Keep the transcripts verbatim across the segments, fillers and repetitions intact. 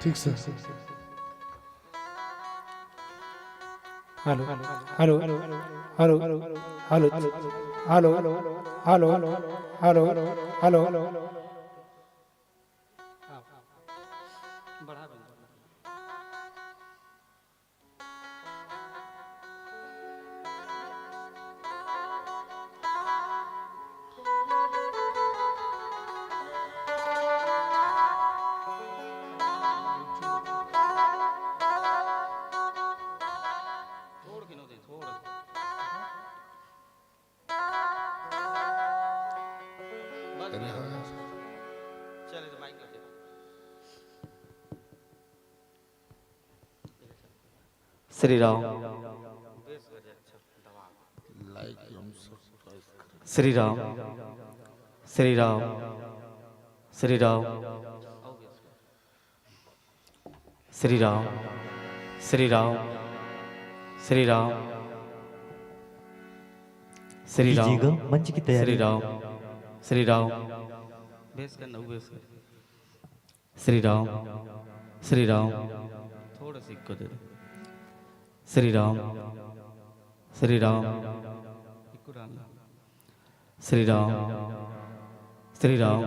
ठीक से। Hello, hello, hello, hello, hello, hello, hello, hello, hello. छोड़ के नो दे, छोड़। बस भैया। चल, ये तो माइक लगे। श्री राम। श्री राम। श्री राम। श्री राम। श्री राम। श्री राम। श्री राम। श्री राम। कीजिएगा, मंच की तैयारी। श्री राम। श्री राम। बेस कर ना, बेस कर। श्री राम। श्री राम। थोड़ा सा इको दे दो। श्री राम। श्री राम। इको डालना। श्री राम। श्री राम।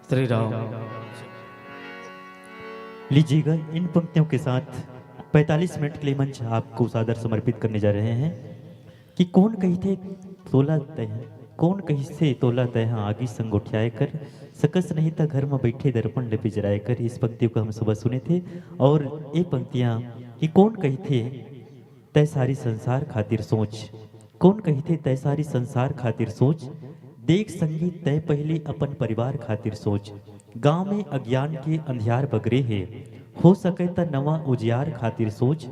श्री राम। लीजिएगा, इन पंक्तियों के साथ पैंतालीस मिनट के लिए मंच आपको सादर समर्पित करने जा रहे हैं। कि कोन कहिथे तोला तैं, कोन कहिथे तोला तैं हा आगी संग गोठियाए कर, सकस नहीं त घर म बइठे दर्पण ल बिजराए कर। इस पंक्ति को हम सुबह सुने थे। और ये पंक्तियाँ कि कोन कहिथे तैं सारी संसार खातिर सोच, कोन कहिथे तैं सारी संसार खातिर सोच, देख संगी तैं पहिली अपन परिवार खातिर सोच। गाँव में अज्ञान के अंधियार बगरे हे, हो सके त नवा उजियार खातिर सोच।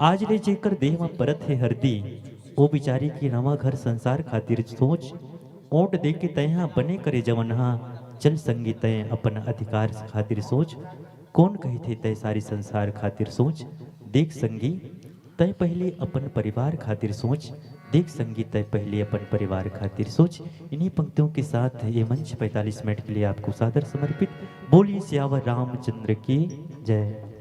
आज ले जेकर देह म परत हे हरदी, ओ बिचारी के नवा घर संसार खातिर सोच। ओट दे के तैं हा बने करे जवन हा, चल संगी तैं अपन अधिकार खातिर सोच। कोन कहिथे तैं सारी संसार खातिर सोच, देख संगी तैं पहले अपन परिवार खातिर सोच, देख संगी तैं पहले अपन परिवार खातिर सोच। इन्हीं पंक्तियों के साथ ये मंच पैंतालीस मिनट के लिए आपको सादर समर्पित। बोलिए सियावर रामचंद्र की जय।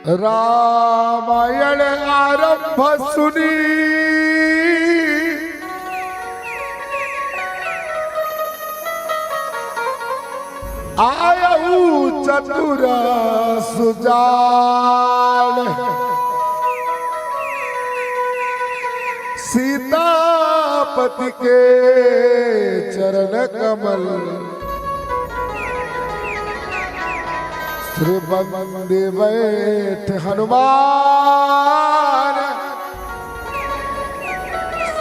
रामायण आरंभ सुनी आयऊ चतुर सुजान। सीतापति के चरण कमल श्री बंदी बैठ हनुमान।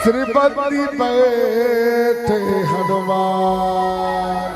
श्री बंदी बैठ हनुमान।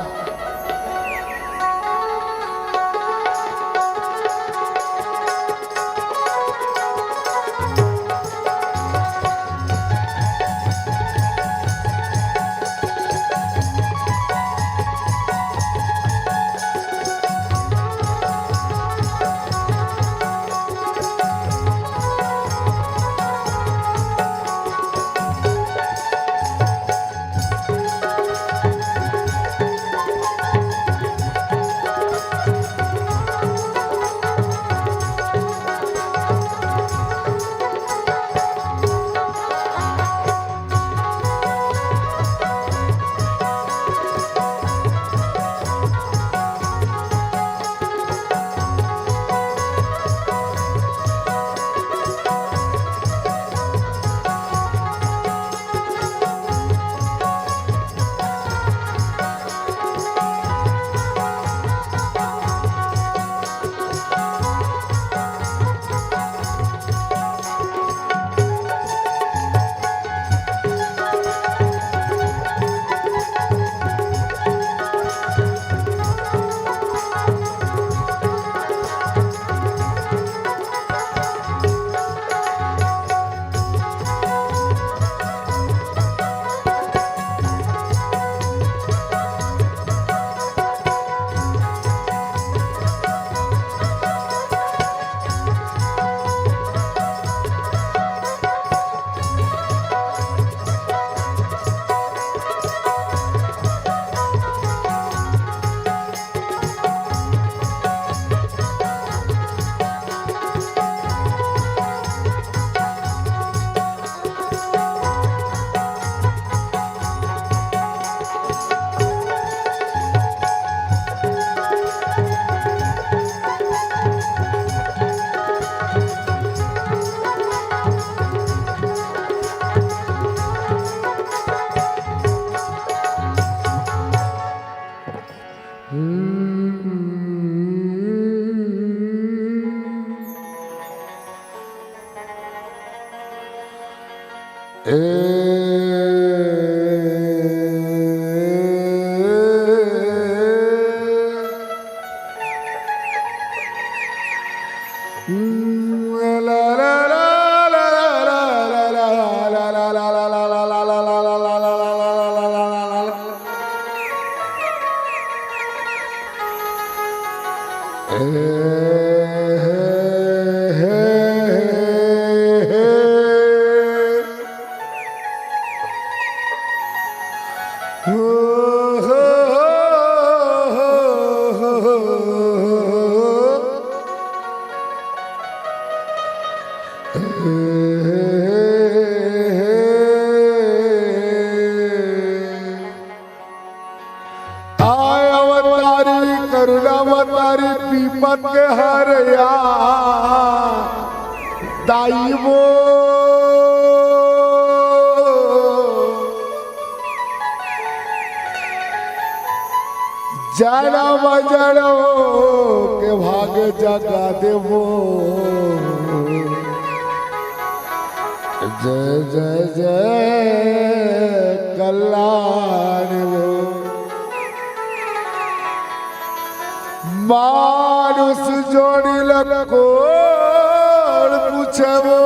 आय अवतारी, करुणावतारी, पीपत के हरया दाई वो। जनम जनम के भाग जगा देवो। जय जय जय कल्याण वो। मानुष जोड़ी ल कोन पूछे वो।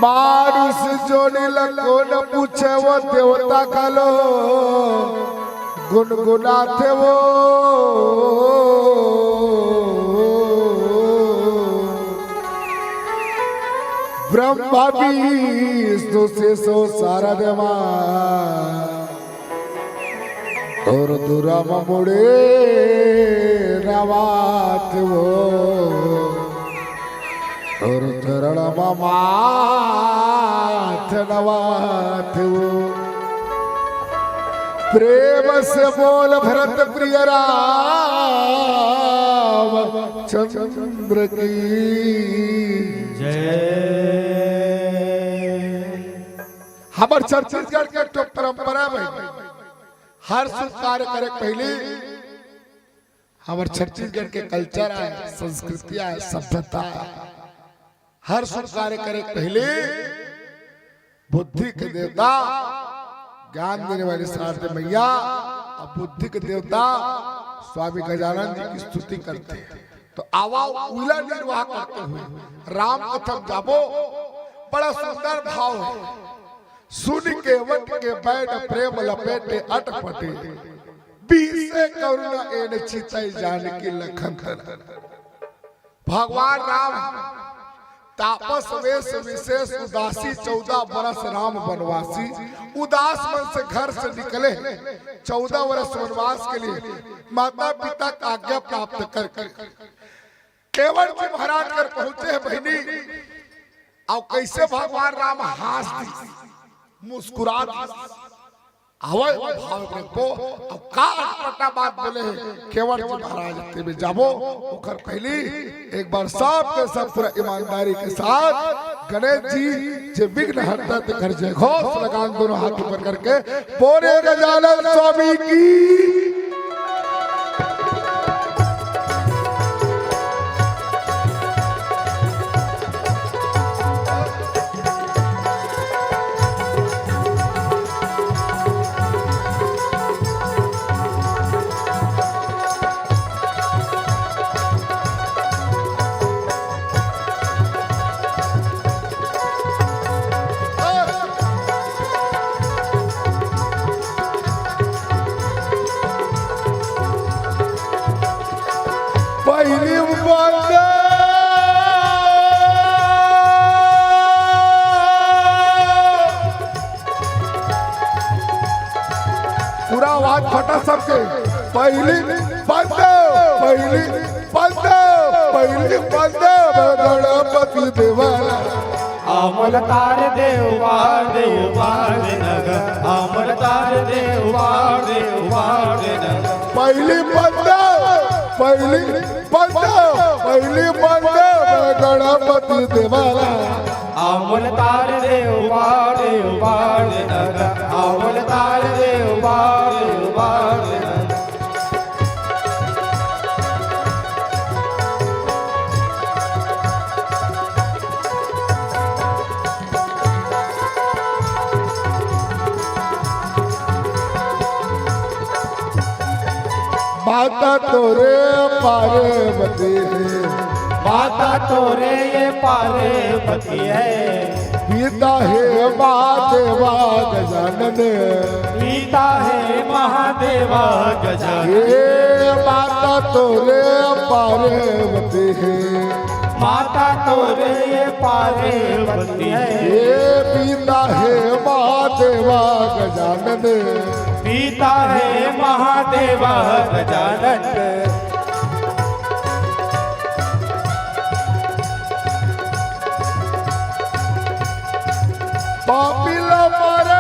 मानुष जोड़ी ल कोन पूछे वो, देवता घलो गुनगुनाथे वो। ब्रह्मा विष्णु महेश शारदा मा अउ दुर्गा मा मुड़ी नवाथे वो, अउ चरण मा माथ नवाथे वो। प्रेम से बोल भरत प्रिय राम चंद्र की जय। हमर छत्तीसगढ़ के एक ठो परंपरा हे, हर शुभ कार्य करे के पहिली हमर छत्तीसगढ़ के culture आय, संस्कृति आय, सभ्यता आय। हर शुभ कार्य करे के पहिली बुद्धि के देवता, ज्ञान देने वाली शारदे मैया अउ बुद्धि के देवता स्वामी गजानन जी के स्तुति करथे। त आवा उइला निर्वाह करते हुए राम कथा म जाबो। बड़ा सुंदर भाव हे। सुनि केवट के बैन प्रेम लपेटे अटपटे, बिहसे करुणा एन चितई जानकी लखन तन। भगवान राम तापस वेश विशेष उदासी, चौदह बरस राम बनवासी। उदास मन से घर से निकले, चौदह बरस वनवास के लिए माता पिता का आज्ञा प्राप्त करके केवट जी महाराज कर पहुंचे हे बहिनी। अउ कइसे भगवान राम हाँस दिस, मुस्कुरा दिस। आवय भाव रखबो, अउ का अटपटा बात बोले हे केवट जी महाराज, तेमे जाबो। ओकर पहिली एक बार सब के सब पूरा ईमानदारी के साथ गणेश जी जे विघ्न हरता तेकर जय घोष लगान, दोनों हाथ ऊपर करके बोले गजानन स्वामी की। पहिली बंदे। पूरा आवाज फटा सबके। पहिली बंदे, पहिली बंदे, पहिली बंदे, गणपति देवा। आमल तार दे उबार दे उबार दे नग, आमल तार दे उबार दे उबार दे नग। पहिली बंदे, पहिली बंदे, पहिली बंदे, गणपति देवा। आमल तार दे उबार दे उबार दे नग, आमल तार दे उबार दे उबार दे नग। माता तोरे पार्वती हे। माता तोरे ये पार्वती हे। पिता हे महादेवा गजानन। पिता हे महादेवा गजानन। हे माता तोरे पार्वती हे। माता तोरे ये पार्वती है। ये पिता हे महादेवा गजानन। पिता हे महादेवा गजानन। पापी ला मारे।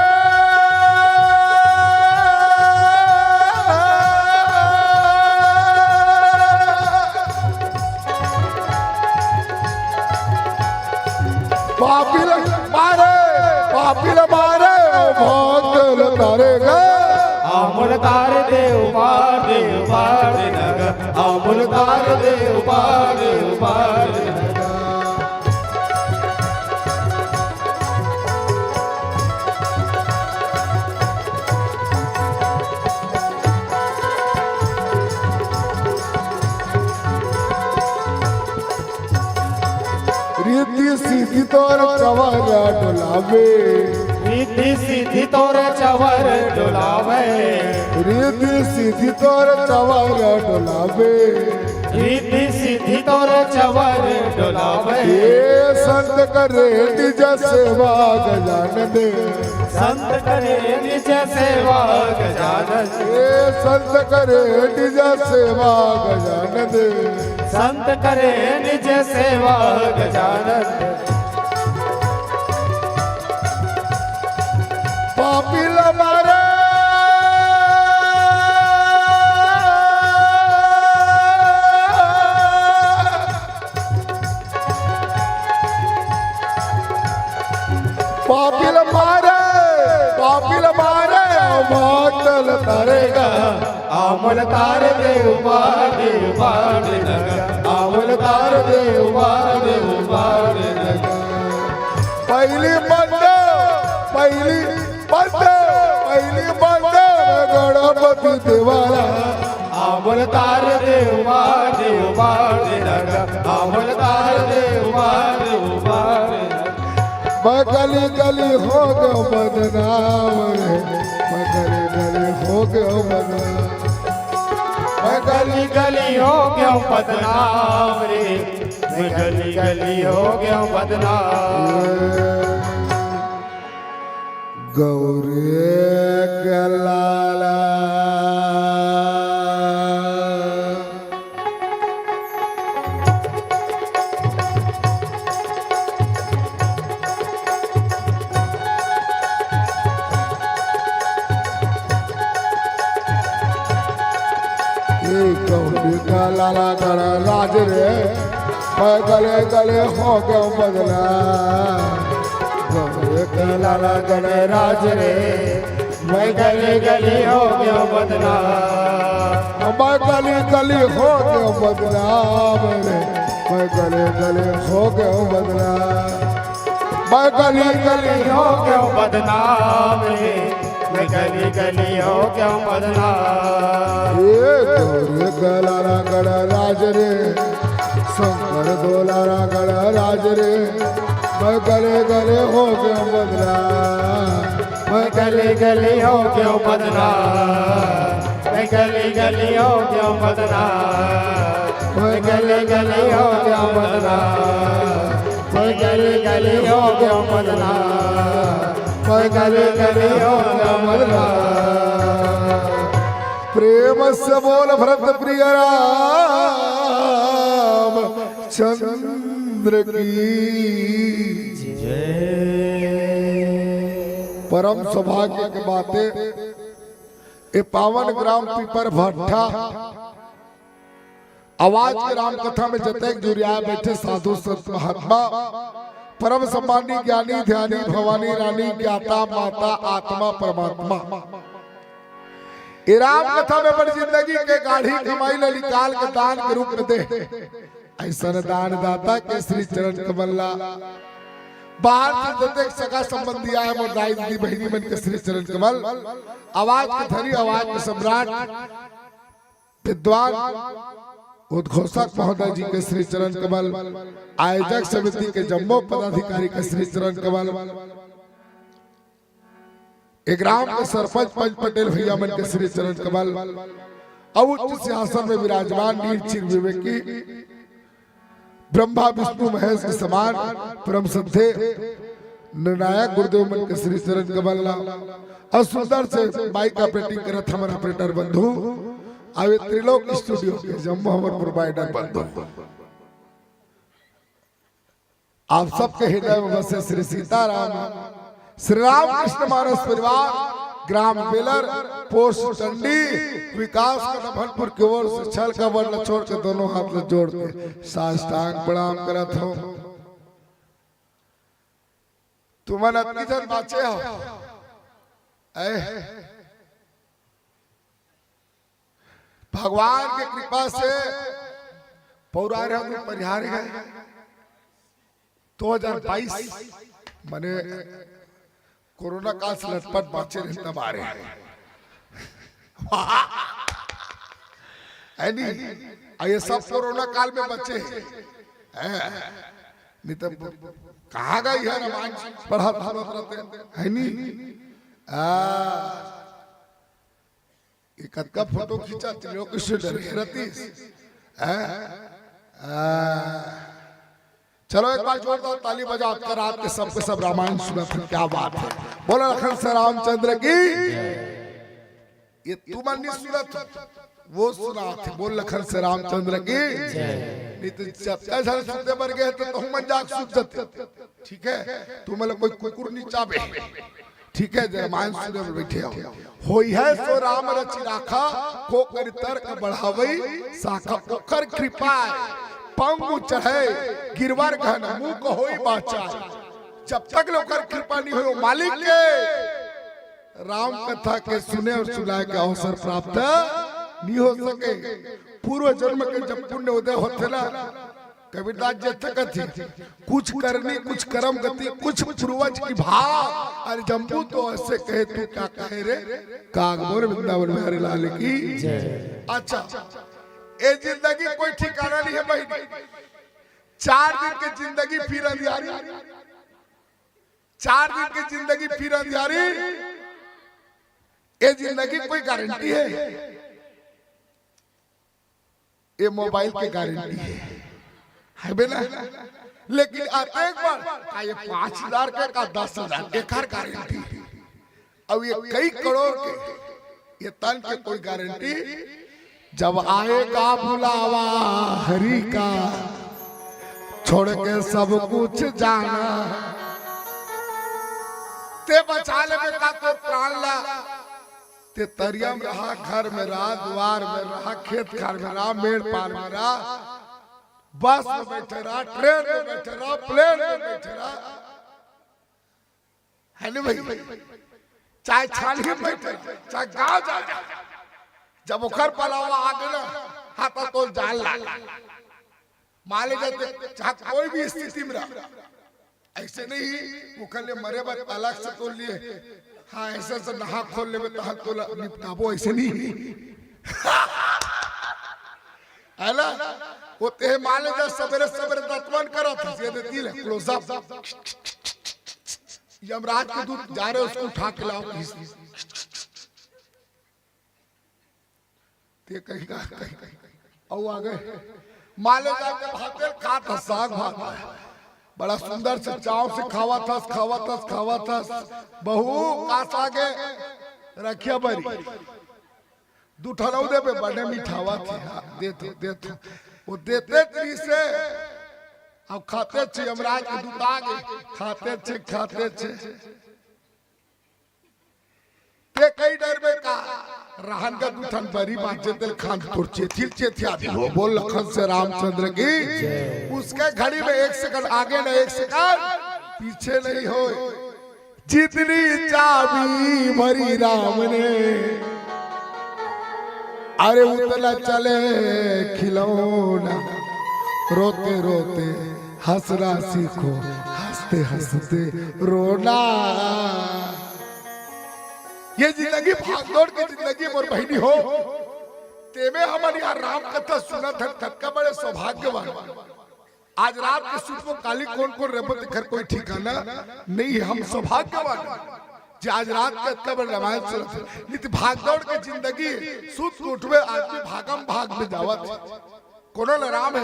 पापी ला मारे, पापी ला मारे, भक्त ला तारे गा। आमल तार दे उबार दे, उबार दे नगा। आमल तार दे उबार दे, उबार दे नगा। रिद्धि सिद्धि तोर चवर डोलावे। रिद्धि सिद्धि तोर चवर डोलावे। रिद्धि सिद्धि तोर चवर डोलावे। रिद्धि सिद्धि तोर चवर डोलावे। ए संत करे निज सेवा गजानन। संत करे निज सेवा गजानन। ए संत करे निज सेवा गजानन। संत करे निज सेवा गजानन। पापी ला मारे। पापी ला मारे, पापी ला मारे, भक्त ला तारे गा। आमल तार दे उबार दे, उबार दे नगा। आमल तार दे उबार दे, उबार दे नगा। पहिली बंद, पहिली बंद, पहिली बंद गणपति देवा ला। आमल तार दे उबार दे, उबार दे नगा। आमल तार दे उबार दे, उबार दे नगा। मैं गली गली हो गयो बदनाम रे, मैं गली गली हो गयो बदनाम। मैं गली गली हो गयो बदनाम रे, मैं गली गली हो गयो बदनाम। गौरी के लाला। ए गौरी का लाला गणराज रे, मैं गली गली हो गयो बदनाम। गौरी का लाला गणराज रे, मैं गली गली हो गयो बदनाम। मैं गली गली हो गयो बदनाम रे, मैं गली गली हो गयो बदनाम। मैं गली गली हो गयो बदनाम रे, मैं गली गली हो गयो बदनाम। ए गौरी का लाला गणराज रे, शंकर दो लाला गणराज रे, मैं गली गली हो गयो बदनाम। मैं गली गली हो गयो बदनाम, मैं गली गली हो गयो बदनाम, मैं गली गली हो गयो बदनाम, मैं गली गली हो गयो बदनाम, मैं गली गली हो गयो बदनाम। प्रेम से बोल भरत प्रिय राम चंद्र की। परम सौभाग्य के बाते, ए पावन ग्राम पीपर भट्ठा आवाज के राम कथा में जतेक जुरिया बैठे साधु संत महात्मा, परम सम्मानी ज्ञानी ध्यानी भवानी रानी ज्ञाता माता आत्मा परमात्मा, ए राम कथा में अपन जिंदगी के गाढ़ी कमाई ला निकाल के दान के रूप में दे। अइसन दानदाता के श्री चरण कमल ला बाहर से जतेक सगा संबंधी आए, मोर दाई दीदी बहिनी मन के श्री चरण कमल, आवाज के धनी, आवाज के सम्राट, विद्वान उद्घोषक महोदय जी के श्री चरण कमल, आयोजक समिति के जम्मो पदाधिकारी के श्री चरण कमल, ए ग्राम के सरपंच पंच पटेल भैया मन के श्री चरण कमल, अउ उच्च सिंहासन में विराजमान वीर चिर विवेकी ब्रह्मा विष्णु महेश के समान परम श्रद्धे निर्णायक गुरुदेव मन के श्री चरण कमल ला अउ सुंदर से माइक ऑपरेटिंग करत हमर ऑपरेटर बंधु, अउ ये त्रिलोक स्टूडियो के जम्मो हमर प्रोवाइडर बंधु, आप सबके हृदय में बसे श्री सीताराम, श्री रामकृष्ण मानस परिवार, ग्राम बेलर, पोस्ट टंडी, विकास खंड अभनपुर की ओर से छल कपट ल छोड़ के दोनों हाथ ल जोड़ के साष्टांग प्रणाम करत हंव। तुमन अतकी झन बांचे हव, ऐ भगवान के कृपा से पौरार हम परिहार गए। दो हजार बाईस, माने कोरोना काल से लटपट बांचे रहे तब आ रहे हैं। है नी? अउ ये सब कोरोना काल में बचे हैं। हैं? नहीं तो कहाँ गई है रामायण पढ़त सुनत रहते हैं, है नी? आ, ये कतका फोटो खींचा, त्रिलोक से डरे रहती। हैं? आ, चलो एक बार जोरदार ताली बजाओ, अतका रात के सबके सब रामायण सुनत हे, क्या बात है। बोलो लखन से रामचंद्र की। ये तुमन नहीं सुनत, वो सुनाथे। बोल लखन से रामचंद्र की। नहीं तो जब तक झन सुते बर गए तो तुम मन जाग सुत जाते। ठीक है, तुमन ला कोई कुकुर नहीं चाबे। ठीक है, जरा रामायण सुने बर बैठे हो। होई है सो राम रचि राखा, को करि तर्क बढ़ावई साखा। ओकर कृपा है, पंगु चढ़े गिरवर घन, मुख होई बाचा। जब तक ले ओकर कृपा नहीं होई, ओ मालिक के राम कथा के सुने अउ सुनाए के अवसर प्राप्त नहीं हो सके। पूर्व जन्म के जब पुण्य उदय होथे ना, कबीरदास जी अच्छा कथे, कुछ करनी, कुछ करम गति, कुछ पूर्वज की भाव। अरे जम्बू तो ऐसे कहे, तू क्या कहे रे? काग मोर वृंदावन बिहारी लाल की जय। अच्छा, ये जिंदगी कोई ठिकाना नहीं है भाई, चार दिन की जिंदगी फिर अंधियारी, चार दिन की जिंदगी फिर अंधियारी। ये जिंदगी कोई गारंटी है? ये मोबाइल के गारंटी है, है बे ना? लेकिन आप एक बार का ये पाँच हजार के का दस हजार के कार गारंटी है? अब ये कई करोड़ के, ये तन के कोई गारंटी? जब आएगा बुलावा हरि का, छोड़ के सब कुछ जाना। ते बचा लेबे का तोर प्राण ला? ते तरिया में रहा, घर में रहा, दुआर में रहा, खेत खार में रहा, मेड़ पार में रहा, बस में बैठे रहा, ट्रेन में बैठे रहा, प्लेन में बैठे रहा, है नी भाई? चाहे छानी में बैठे रहा, चाहे गाँव जा, जा। जब ओकर पलावा आ गए ना, हाँ, तो तोल जान ला। मान ले जाते, चाहे कोई भी स्थिति में रहा, ऐसे नहीं, ओकर ले मरे बर अलग से तोल लिए। हाँ, ऐसे से नहा खोल लेबे, तहाँ तोला निपटाबो, ऐसे नहीं। है ना? वो ते मान ले जा, सवेरे सवेरे दतवन करत हस, ये देती ले, क्लोजअप। यमराज के दूत जा रहे, उसको उठा के लाओ। ते कहीं का, कहीं, कहीं। अउ आ गए। मान ले जा के भाते खात हस, साग भात। बड़ा सुंदर से चाव से खावत हस, खावत हस, खावत हस। बहू, का साग हे? रखिया बरी। दू ठन अउ देबे, बने मिठावत हे। हाँ, देत हो, देत हो। वो देते च रहिसे, अब खाते च, यमराज के दूत आ गए, खाते च, खाते च। ते कई डरबे का, रहन का दू ठन बरी बाँचे, तेल खान तोर चेथिल चेथिया दी हो। बोल लखन से रामचंद्र की। उसके घड़ी में एक सेकंड आगे न एक सेकंड पीछे नहीं हो। जितनी चाबी भरी राम ने, अरे उतना चले खिलौना। रोते रोते हंसना सीखो, हंसते हंसते रोना। ये जिंदगी भागदौड़ की जिंदगी मोर बहिनी हो, तेमे हमन यहाँ राम कथा सुनत हन, कतका बड़े सौभाग्यवान। आज रात के सुतबो काली कोन कोन रहबो तेकर कोई ठिकाना नहीं है। हम सौभाग्यवान जे आज रात के अतका बड़े रामायण सुनत हन। नहीं तो भागदौड़ के जिंदगी, सुत के उठबे आदमी भागम भाग में जावत। कोनो ल राम हे,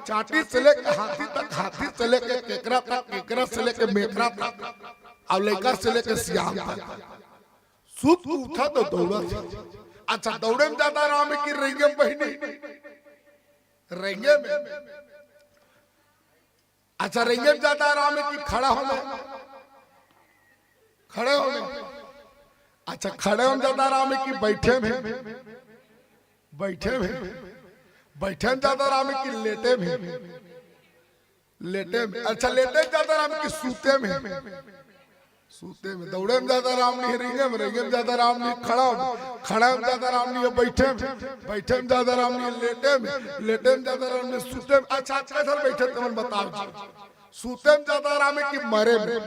चांटी से लेके हाथी तक, हाथी से लेके केकरा तक, केकरा से लेके मेकरा तक, अउ लइका से लेके सियान तक। सुत के उठा तो दौड़त हे। अच्छा, दौड़े में ज्यादा आराम हे कि रेंगे में बहिनी? रेंगे में। अच्छा, रेंगे में ज्यादा आराम हे कि खड़ा होमे? खड़े होमे। अच्छा, खड़े होमे ज्यादा आराम हे कि बैठे में? बैठे में। बैठे में ज्यादा आराम हे कि लेटे में? लेटे में। अच्छा, लेटे में ज्यादा आराम हे कि सूते में? सूते में। दौड़े में ज्यादा आराम नइ हे रेंगे में, रेंगे में ज्यादा आराम नइ हे खड़ा में, खड़ा में ज्यादा आराम नइ हे बैठे में, बैठे में ज्यादा आराम नइ हे लेटे में, लेटे में ज्यादा आराम नइ हे सूते में। अच्छा, अच्छा, इधर बैठे, तुमन बताओ जी, सूते में ज्यादा आराम हे कि मरे में?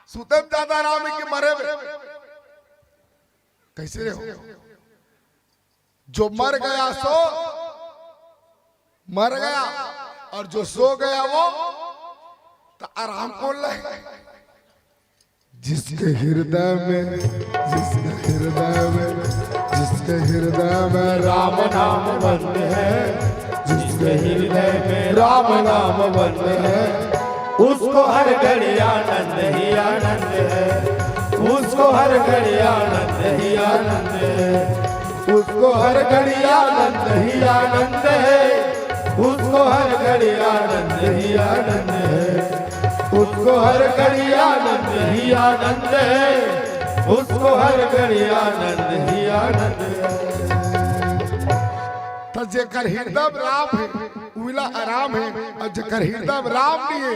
सूते में ज्यादा आराम हे कि मरे में? कैसे रहे हो? जो मर गया सो मर गया, और जो सो गया वो तो आराम कौन लाए? जिसके हृदय में, जिसके हृदय में, जिसके हृदय में राम नाम बंद है, जिसके हृदय में राम नाम बंद है, उसको हर घड़ी आनंद ही आनंद है, उसको हर घड़ी आनंद ही आनंद है, उसको हर घड़ी आनंद ही आनंद है, उसको हर घड़ी आनंद ही आनंद है, उसको हर घड़ी आनंद ही आनंद है, उसको हर घड़ी आनंद ही आनंद है। त जेकर हृदय में राम हे, उइला आराम हे, अउ जेकर हृदय में राम नइ हे,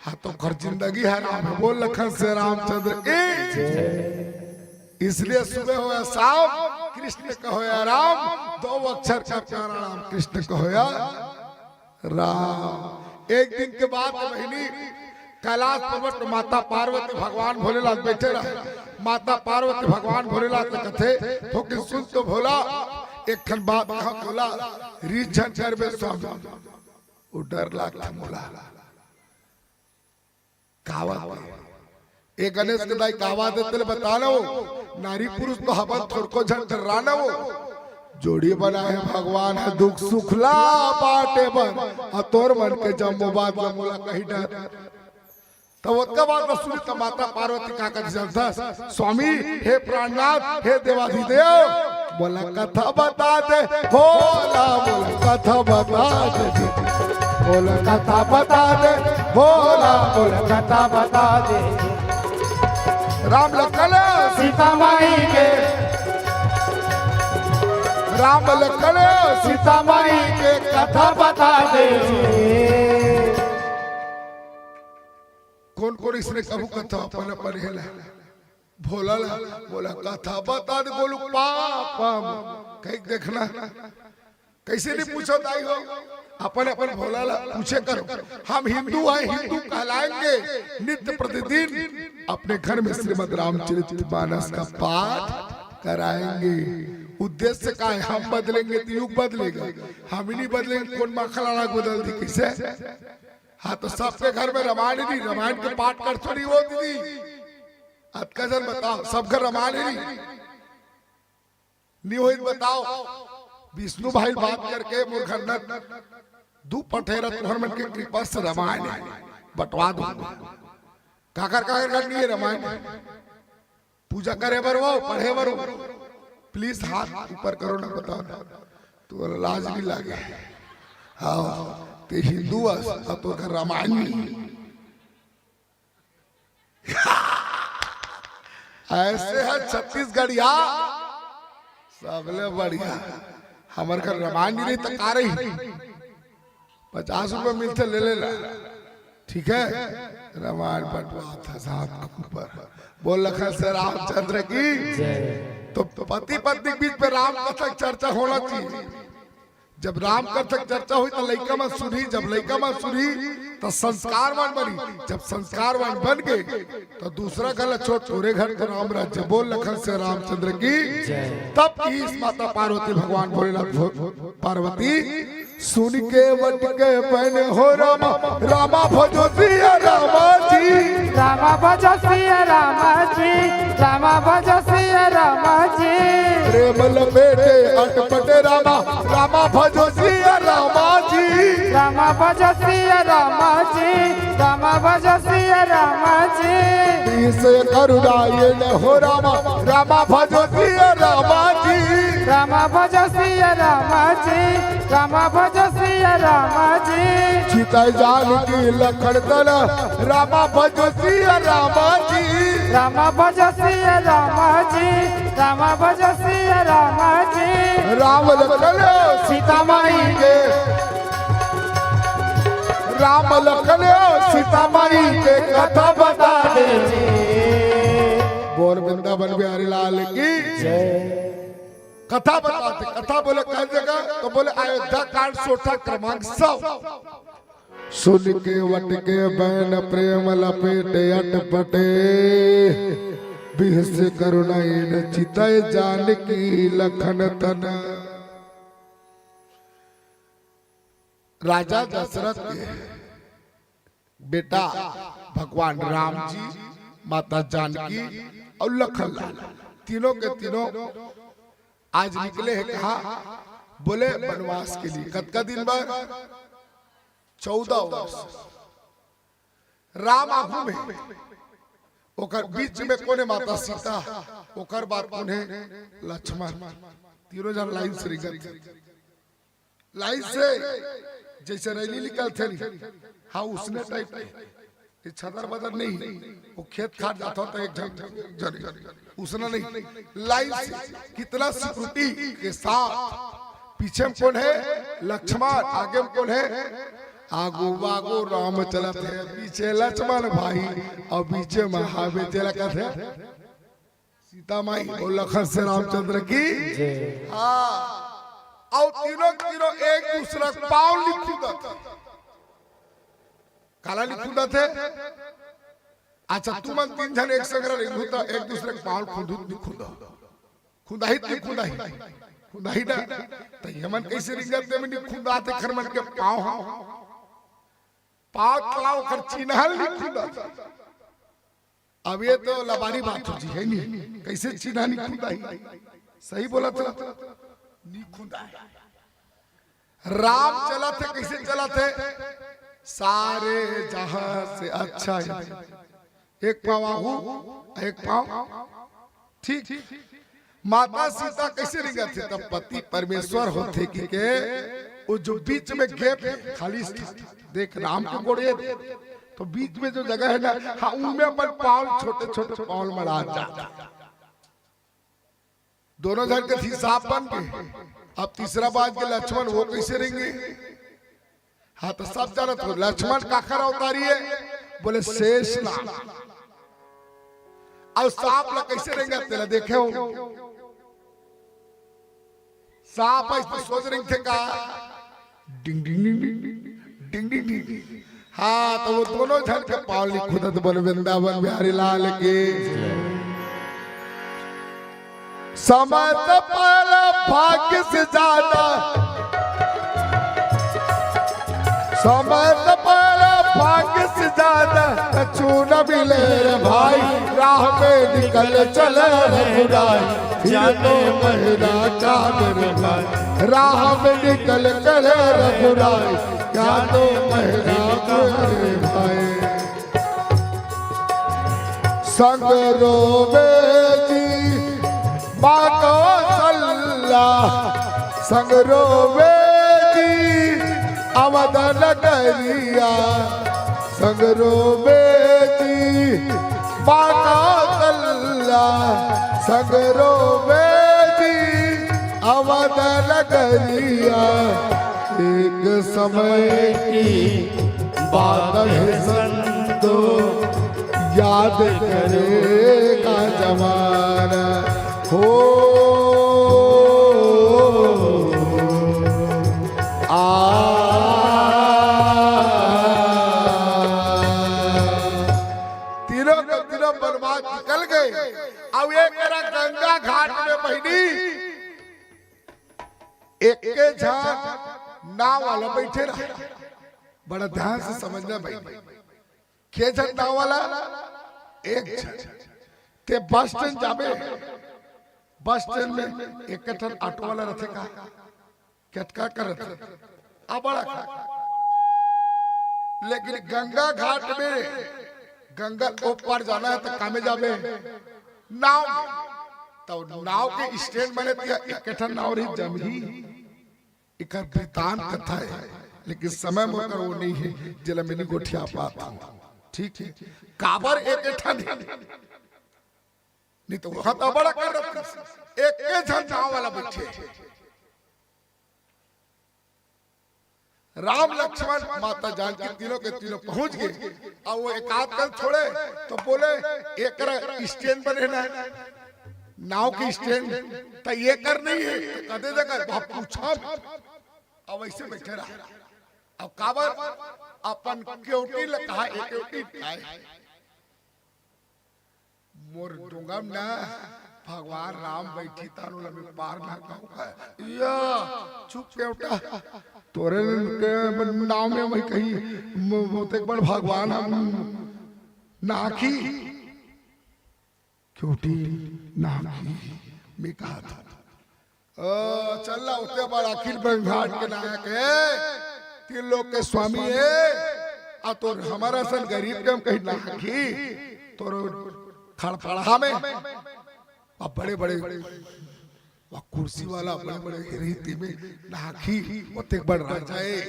हाँ, त ओकर जिंदगी हराम हे। बोल लखन से रामचंद्र की। इसलिए सुबह होया शाम, कृष्ण कहो या राम, दो अक्षर का प्यारा नाम कृष्ण कहो या राम। एक दिन के बात हे बहिनी, कैलाश पर्वत में माता पार्वती भगवान भोलेनाथ बैठे रहे। माता पार्वती भगवान भोलेनाथ ल कथे, थोकिन सुन तो भोला, एक ठन बात कहा भोला, रीझ झन करबे स्वामी। वो डर लागथे मोला। कावत हे। ए गणेश के दाई कावत हे तेला बता न वो। नारी पुरुष तो हवन थोरको झन डर्रा न वो। जोड़ी बनाए हे भगवान ह दुख सुख ला बांटे बर। अउ तोर मन के जम्मो बात ला मोला कहि डर। त ओतका बात ला सुनी त माता पार्वती का कथे जानथस? स्वामी, हे प्राणनाथ, हे देवाधिदेव, मोला कथा बता दे, भोला, मोला कथा बता दे जी। मोला कथा बता दे, भोला, मोला कथा बता दे। राम लखन सीता माई के, राम लखन सीता माई के कथा बता दे जी। कोन कोन इसने कभू कथा अपन अपन हेला भोला ला, मोला कथा बता दे गोलू पापा। कहीं देखना, कैसे नहीं पूछो दाई हो, अपन अपन भोला ला पूछे करो। हम हिंदू हैं, हिंदू कहलाएंगे, नित्य प्रतिदिन अपने घर में श्रीमद् रामचरित मानस का पाठ कराएंगे। उद्देश्य का है? हम बदलेंगे तो युग बदलेगा, हम ही नहीं बदलेंगे, कोन माखन लाला बदल दी कैसे? हाँ, तो सबके घर में रामायण नहीं, रामायण के पाठ करथो नहीं वो दीदी? अतका झन बताओ, सब घर रामायण नहीं, नहीं होई बताओ। विष्णु भाई बात करके मोर घर न दू पठेरा तुहर मन के कृपा से रामायण हे, बंटवा दो। काकर काकर घर नहीं हे रामायण? पूजा करे बर वो, पढ़े बर वो। प्लीज हाथ ऊपर करो ना, बताओ ना। तो लाज नहीं लागे? हाँ, ते हिंदू अस, अब तो कर रामायण नहीं। ऐसे है छत्तीसगढ़िया, सबले बढ़िया। हमर घर रामायण नहीं रही तो का रही? पचास रुपए मिलते ले लेला, ठीक है। रामायण बंटवात हे साथ ऊपर। बोल लखन से रामचंद्र की। तो पति पत्नी के बीच में राम कथा के चर्चा होना चाहिए। जब राम कथा के चर्चा होही तो लइका मन सुनही, जब लइका मन सुनही तो संस्कारवान बनही, जब संस्कारवान बन गे तो दूसरा घर ला छोड़, तोरे घर तो राम राज्य। बोल लखन से रामचंद्र की। तब की इस माता पार्वती भगवान भोलेनाथ भो-, पार्वती सुन के वट के बन हो रामा, रामा भजो सिया रामा जी। रामा भजो सिया रामा जी, रामा भजो सिया रामा जी। प्रेम लपेटे अटपटे रामा, रामा भजो सिया रामा जी। रामा भजो सिया रामा जी, रामा भजो सिया रामा जी। विष करुणा ये न हो रामा, रामा भजो सिया रामा जी। रामा भजो सिया रामा जी, रामा भजो सिया रामा जी। चितई जानकी लखन तन, रामा भजो सिया रामा जी। रामा भजो सिया रामा जी, रामा भजो सिया रामा जी। राम लखन सीता माई के, राम लखन सीता माई के कथा बता दे जी। बोल वृंदावन बिहारी लाल की जय। कथा बताथे, कथा बोले कई जगह तो बोले अयोध्या कांड सोरठा क्रमांक सौ। सुन केवट के बैन प्रेम लपेटे अटपटे, बिहसे करुणा इन चितई जानकी लखन तन। राजा दशरथ के बेटा भगवान राम जी, माता जानकी अउ लखन लाल, तीनों के तीनों आज निकले हे कहाँ? बोले वनवास के लिए। कतका दिन बर? चौदह वर्ष। राम आगू में, ओकर बीच में कोन हे? माता सीता, ओकर बाद कोन हे? लक्ष्मण। तीनों झन लाइन से निकलत हे। लाइन से जैसे रैली निकलथे नहीं, हाँ, उसने टाइप के। ये छदर बदर नहीं, वो खेत खार जात हो तो एक झन, झन, उसना नहीं। लाइन से कितना सिक्योरिटी के साथ, पीछे में कोन हे? लक्ष्मण, आगे में कोन हे? आगू बागू राम चलत हे, पीछे लक्ष्मण भाई, अउ बीचे में हाईवे चलत हे सीता माई अउ लखन से रामचंद्र की। जय। हाँ, अउ तीनों तीनों एक दूसरा के पाँव नहीं खुदत। काला नहीं खुदत हे? अच्छा, तुमन तीन झन एक संग रह, एक दूसरा के पाँव खुदत नहीं खुदा, खुदाही नहीं खुदाही, खुदाही ना। तो ये मन कैसे रिंगत हे? में नहीं खुदाथे, खर मन के पाँव, पाँव तला ओकर चिन्हल नहीं खुदत। अब ये तो लबारी बात हो जी, है नहीं? कैसे चिन्हा नहीं खुदाही? सही बोलत हे, नहीं खुदाही। राम चलत हे, कैसे चलत हे? सारे जहां से अच्छा है। एक पाँव आगू, एक पाँव, ठीक। माता सीता कैसे रिंगत हे? तब पति परमेश्वर होथे कि के, वो जो बीच में गैप हे, खाली स्थान, देख राम के गोड़े, तो बीच में जो जगह हे ना, हाँ, उनमें अपन पाँव, छोटे छोटे पाँव मड़ा जात हे। दोनों झन के हिसाब बन के। अब तीसरा बात के लक्ष्मण वो कैसे रिंगे? हाँ, तो सब जानत हो, लक्ष्मण काखर अवतारी हे? बोले शेष नाग। अउ सांप ला कैसे रेंगत हे तेला देखे हो? सांप ऐसे सोच रिंगथे का, डिंग डिंग डिंग डिंग, डिंग डिंग डिंग। हाँ, तो वो दोनों झन के पाँव नहीं खुदत हे। बोल वृंदावन बिहारी लाल की। समत पर भाग्य से ज्यादा, समत पर भाग्य से ज्यादा कछु न मिले रे भाई। राह में निकल चले रघुराई, जाने महिमा का मेरे भाई। राह में निकल चले रघुराई, जाने महिमा का मेरे भाई। संग रोवे जी माँ कौशल्या, संग रोवे जी अवध नगरिया, संग रोवे जी माँ कौशल्या, संग रोवे जी अवध नगरिया। एक समय की बात है संतो, याद करेगा जमाना। हो, आ। तीनों के तीनों वनवास निकल गए। अब एक तरह गंगा घाट में बहिनी, एक के झन नाव वाला बैठे रहा। बड़ा ध्यान से समझना भाई, के झन नाव वाला? एक झन। ते बस स्टैंड जाबे, बस स्टैंड में एक ठन ऑटो वाला रथे का, कतका करत हे, अबड़ अकन। लेकिन गंगा घाट में, गंगा ओ पार जाना हे त कामे जाबे, नाव में। त नाव के स्टैंड बने त एक ठन नाव रही जमही। एकर वृत्तांत कथा हे, लेकिन समय मोर कर वो नइ हे, जेला मैं नइ गोठिया पात हंव। ठीक हे, काबर एक ठन हे, नइ त वहां त अबड़ अकन रथे। एके झन नाव वाला बइठे हे। राम लक्ष्मण माता जानकी तीनों के तीनों पहुंच गे। अउ वो एक आध कन छोड़े त बोले, "एकर स्टैंड बने ना, नाव के स्टैंड, त एकर नइ हे, त कदे जगह?" वहां पूछा, अउ वइसे बइठे रहा। अउ काबर? अपन केवटी ल कहा, ए केवटी, आय। मोर डोंगा म ना भगवान राम बइठिस, तानो ल मैं पार ना कहूं का। या, चुप केवटा, तोरे के नाव में मैं कहीं म-, मोतेक बड़ भगवान हम नाखी। केवटी नाखी, मैं कहा था। ओ, चल ला, ओते बड़ अखिल ब्रह्मांड के नायक हे, तीन लोक के स्वामी हे, अउ तोर हमर असन गरीब के हम कहीं नाखी, तोर खड़पड़हा में, अउ बड़े-बड़े, वो कुर्सी वाला बड़े-बड़े रीति में नाखी, ओते बड़ राजा हे,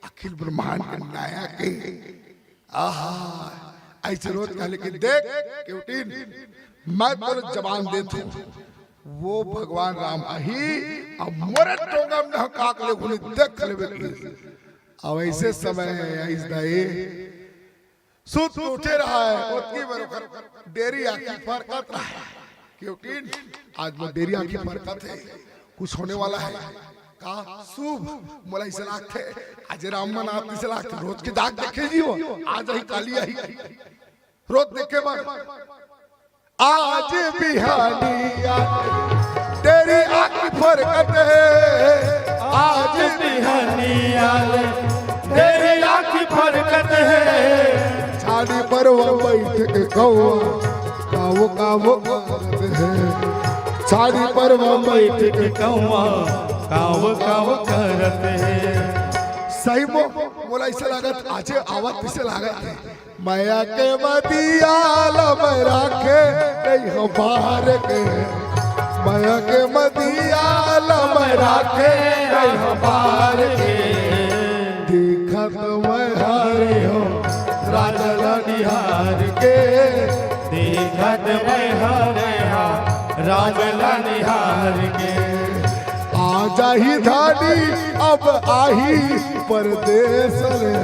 अखिल ब्रह्मांड के नायक हे। आहा, अइसे रोज कहा, लेकिन देख, केवटिन, मैं तोला जबान देत हंव, वो भगवान राम आही, अउ मोरे डोंगा म नहका के लेगहू, देख लेबे कहिस। अउ अइसे समय आइस दाई, सुत के उठे रहा हे, ओतकी बेर ओकर डेरी आंखी फरकत रहा हे। केवटिन, आज मोर डेरी आंखी फरकत हे, कुछ होने वाला हे का? शुभ, मोला अइसे लागथे, आज राम मन आत अइसे लागथे, रोज के जाग देखे जी हो, आज आही, काली आही, रोज देखे बर। आज बिहानिया डेरी आंखी फरकत हे, आज बिहानिया ले डेरी आंखी फरकत हे। छानी पर वो बइठ के कौवा काव काव करत हे। छानी पर वो बइठ के कौवा काव काव करत हे। सही मो-, मोला अइसे लागत, आजे आवत अइसे लागत हे। मया के मदिया ल मैं राखे नइ हंव बार के। मया के मदिया ल मैं राखे नइ हंव बार के। देखत मैं हरे हंव राजा ल निहार के। देखत मैं हरे हंव राजा ल निहार के। आ जाही धानी अब आही परदेस ले।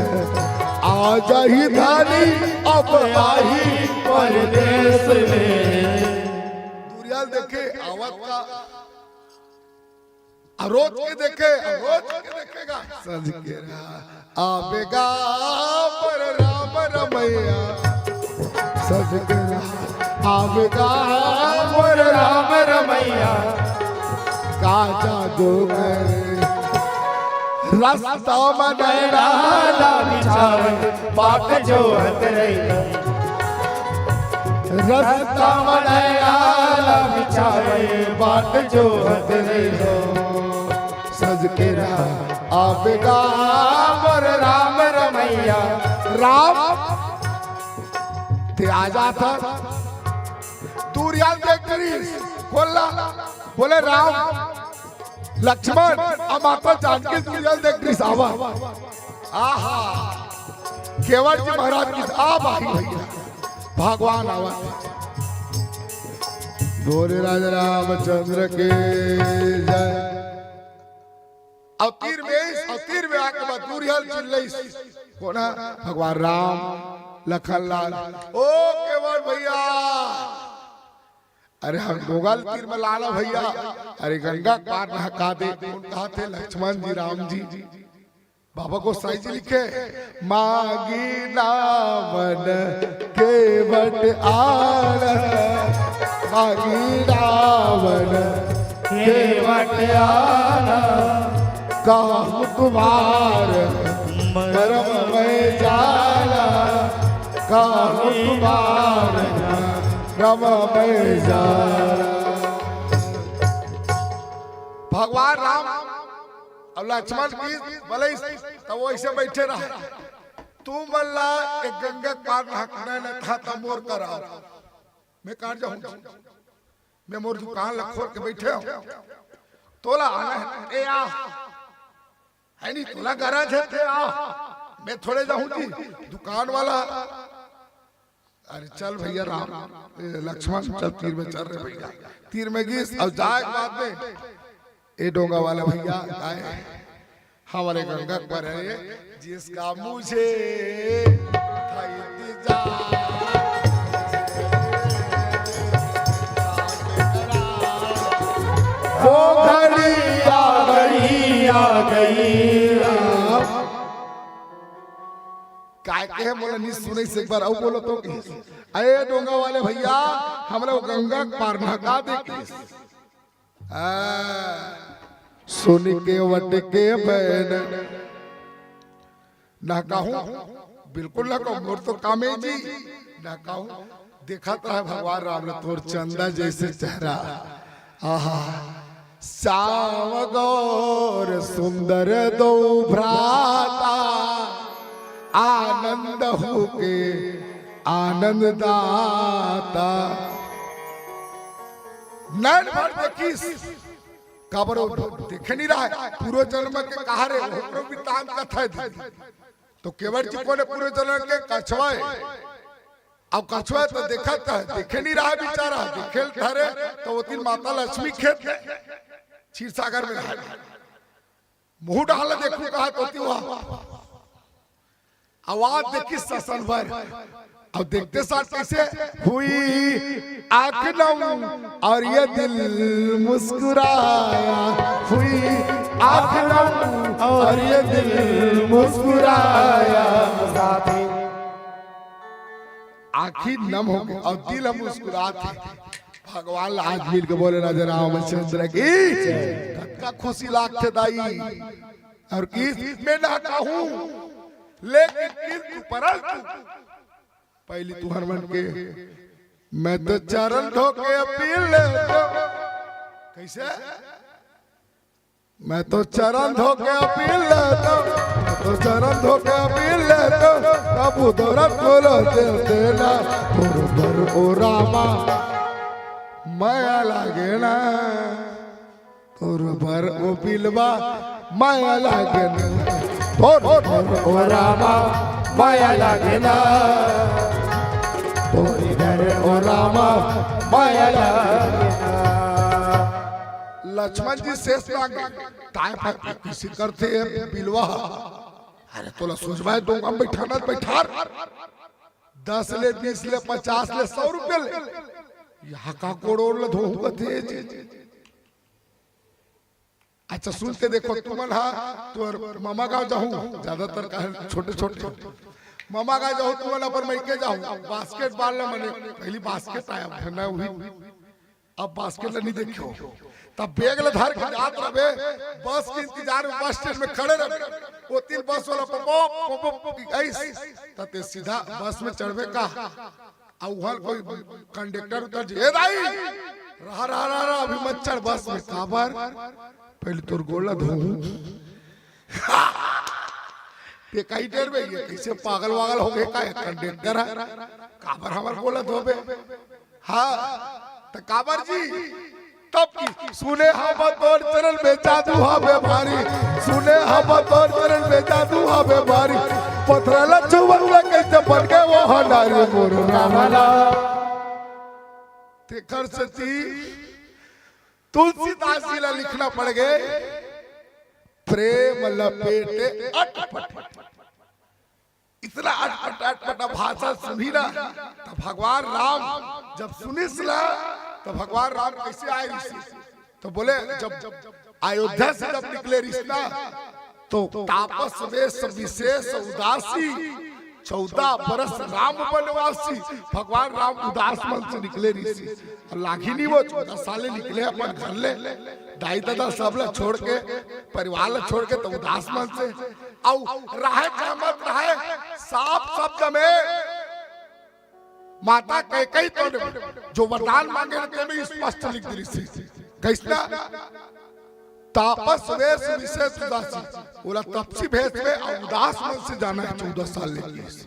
आ जाही धानी अब आही परदेस ले। दूरिहा ल देखे आवत का, अउ रोज के देखे, अउ रोज के देखेगा। सज के रहा आबेगा मोर राम रमैया। सज के रहा आबेगा मोर राम रमैया। का जादू करे रस्ता म नैना ला बिछावे, बाट जोहत रहिहंव। रस्ता म नैना ला बिछावे, बाट जोहत रहिहंव। सज के रहा आबेगा मोर राम रमैया। राम, तें आ जाथस। दूरिहा ल देख रिहिस, बोला, बोले, "राम, लक्ष्मण अउ माता जानकी दूरिहा ल देख रिहिस आवत।" आहा, केवट जी महाराज कहिस, "आ भाई भैया, भगवान आवत हे।" बोले राजा रामचंद्र के जय। अउ तीर में आइस, अउ तीर में आके बाद दूरिहा ल चिल्लाइस, कोन हे? भगवान राम, लखन लाल, ओ केवट भैया, अरे हम डोंगा ल तीर में लाना भैया, अरे गंगा के पार नहका दे। कोन कहत हे? लक्ष्मण जी, राम जी। बाबा गोसाई जी लिखे, मांगी नावन केवट आन, मांगी नावन केवट आन, कहूँ तुम्हार मरम मैं जाना, कहूँ तुम्हार मरम मैं जाना। भगवान राम अउ लक्ष्मण की बलई, त वो अइसे बइठे रहे, "तुमन ला ए गंगा के पार नहकना नइ था, त मोर करा आव।" मैं कहाँ जाहूँ? मैं मोर दुकान ला खोल के बइठे हँव, तोला आना हे ते आ, हे नहीं तोला गरज हे ते आ, मैं थोड़े जाहूँ जी दुकान वाला। अरे चल भइया राम, ए, लक्ष्मण चल तीर में चल रे भइया। तीर में गिस अउ जाय के बाद में ए डोंगा वाला भइया आय, हमरे गंगा के पार हे, जिसका मुझे था इंतजार। वो घड़ी आ गई, आ गई। काय कहे मोला नइ सुनइस, एक बार अउ बोलो तो। अरे डोंगा वाले भइया, हमला वो गंगा के पार नहका दे। आ, सुन के वट के बैन नहकाहूँ, बिल्कुल नहकाहूँ, मोर तो कामे जी नहकाहूँ। देखत रहे भगवान राम ने तोर चंदा जइसे चेहरा। आहा, श्याम गौर सुंदर दो भ्राता, आनंद होके आनंद दाता। नैन भर देखिस, काबर वो देखे नइ रहय, पूर्व जन्म के कहा रे, ओकरो वृत्तांत कथा दे। त केवट जी कोन हे पूर्व जन्म के? कछवा हे। अब कछवा हे त देखत हे, देखे नइ रहय बिचारा, देखे ल धरे त ओती माता लक्ष्मी खेत हे, क्षीर सागर में रहय। मुहूँ डाहर देखहूँ कहा त ओती वहाँ आवाज देखिस असन भर। अब देखते साथ कइसे हुई आँख नम और ये दिल मुस्कुराया, हुई आँख नम और ये दिल मुस्कुराया। साथी आँखी नम होगे अउ दिल ह मुस्कुरात हे। भगवान ला आज मिल के बोले राजा रामचंद्र की, कतका खुशी लागथे दाई। अउ कि मैं नहकाहूँ, लेकिन किंतु परंतु पहिली तुँहर मन के मैं तो चरण धो के अपील लेथँव। कइसे? मैं तो चरण धो के अपील लेथँव, मैं तो चरण धो के अपील लेथँव, तब उदरत खोलो दे देना। तोर बर ओ रामा मया लागे ना, तोर बर ओ बिलवा मया लागे ना, तोर बर ओ रामा मया लागे ना, तोर बर ओ रामा मया लागे ना। लक्ष्मण जी शेष नाग ताय पर किसी करथे बिलवा। अरे तोला सोचवाय दो हम बैठाना बैठार। दस ले, बीस ले, पचास ले, सौ रुपया ले। यहाँ का करोड़ ले धोहूँ कथे जी। अच्छा सुन के देखो, तुमन हा तोर मामा गाँव जाहू, ज्यादातर काहे छोटे छोटे मामा गाँव जाहू, तुमन अपन मइके जाहू, बास्केटबॉल ले मने पहिली बास्केट आय, अब ना उही अब बास्केट ल नइ देखे हो, तब बैग ल धर के जात रहे, बस के इंतजार में बस स्टैंड में खड़े रहे, वो तीन बस वाला पपो पपो आइस, त ते सीधा बस में चढ़बे का? अउ उहाँ कोई कंडक्टर उतर जे, "ए दाई, रहा रहा रहा रहा, अभी मत चढ़ बस में।" "काबर?" "पहिली तोर गोड़ ल धोहूँ।" ते कहीं डरबे, ये कइसे पागल वागल होगे का, ये कंडक्टर हे, काबर हमर गोड़ ल धोबे? हाँ, त काबर जी? तब कि सुने हँव तोर चरण में जादू हवे भारी, सुने हँव तोर चरण में जादू हवे भारी, पथरा ल छुवत ले कइसे बन गे वो ह नारी मोर रामा ला। तेकर सेती तुलसीदास जी ला लिखना पड़ गे, प्रेम लपेटे अटपट। इतना अटपटा अटपटा भाषा सुनी ना, त भगवान राम जब सुनिस ना, त भगवान राम कइसे आय रिहिस? त बोले, जब अयोध्या से जब निकले रिहिस ना, तो तापस वेश विशेष उदासी, चौदह बरस राम बनवासी। भगवान राम उदास मन से निकले रिहिस। अउ लागी नइ वो चौदह साल ले निकले अपन घर ले, दाई ददा सब ला छोड़ के, परिवार ला छोड़ के, त उदास मन से। अउ रहे चाहे मत रहे, साफ शब्द में माता कैकेयी तो जो वरदान मांगे ना, तेमे स्पष्ट लिख दिस। कइसना? तापस वेश विशेष उदासी, ओला तपसी भेष में अउ उदास मन से जाना हे चौदह साल ले किहिस।